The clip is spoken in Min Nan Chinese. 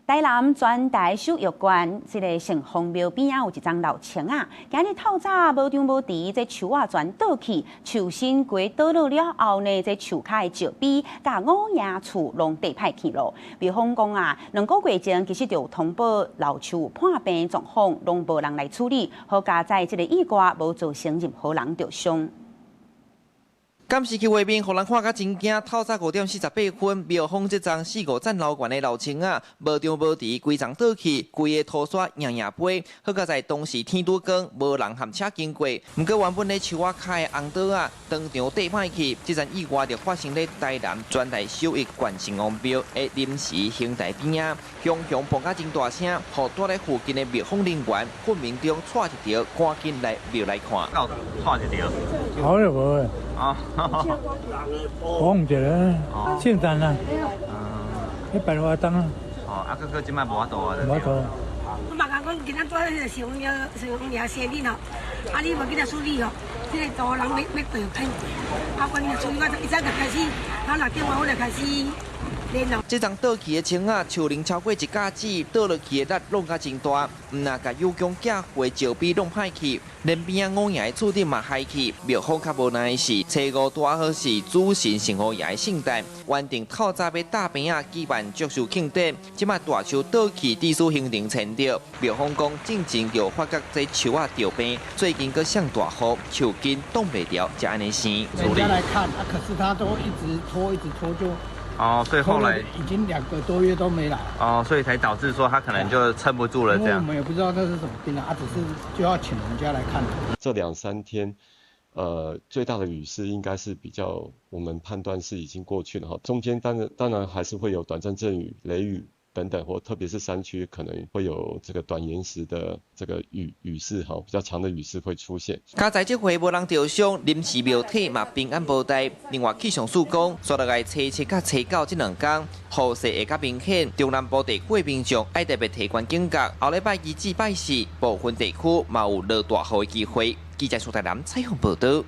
台南全台首浴館，這个城隍廟邊仔有一叢老樹仔，今日透早無張無遲，這樹仔全倒去，樹身規倒落了後呢，這樹跤的石碑佮五爺厝攏硩歹去咯。廟方講啊，2個月前其實就有通報老樹有破病狀況，攏無人來處理，好佳哉這个意外無造成任何人著傷。監視器畫面，予人看甲真驚。透早5點48分，廟方這叢四五層樓懸的老樹仔，無張無遲，規叢倒去，規个塗沙贏贏飛。好佳哉當時天拄光，無人和車經過。毋過原本咧樹仔跤的紅桌仔，當場硩歹去。這場意外就發生咧台南全台首邑縣城隍廟的臨時興台邊仔，雄雄碰甲真大聲，予蹛咧附近的廟方人員昏迷中掣一著，趕緊來廟內看。夠掣一著？好就無。啊，我毋知咧，聖誕啊，彼擺活動啊。哦，啊，閣閣這擺無法度啊。無法度。我嘛講講，今仔蹛彼个城隍廟，城隍爺生日吼，啊，你無緊來處理吼，這个路人欲欲過騙，啊，我你處理，我一早就開始，然後6點外我就開始。這叢倒去的樹仔，樹齡超過一甲子，倒落去的力弄甲真大，毋若共有強寄回石碑弄歹去，連邊仔五爺的厝頂嘛害去。廟方較無奈的是，初五拄好是主神城隍爺的聖誕，原定透早欲搭棚仔舉辦祝壽慶典，這擺大樹倒去，致使行程延著。廟方講，進前就發覺這樹仔著病，最近閣上大雨，樹根擋袂牢，才按呢生。人家來看，啊，可是他都一直拖，一直拖就。哦，所以後來已經2個多月都沒來。哦，所以才導致說他可能就撐不住了這樣。我們也不知道這是什麼病啊，只是就要請人家來看。這兩三天，最大的雨勢應該是比較，我們判斷是已經過去了哈。中間當然當然還是會有短暫陣雨、雷雨等等，或特別是山區可能會有這個短延時的這個雨勢哈，比較長的雨勢會出現。佳哉這回無人著傷，臨時廟體嘛平安無代。另外氣象署講，紲落來初七佮初九這兩天，雨勢會較明顯，中南部地區的民眾愛特別提懸警覺。後禮拜二至拜四，部分地區嘛有落大雨的機會。記者蘇台南採訪報導。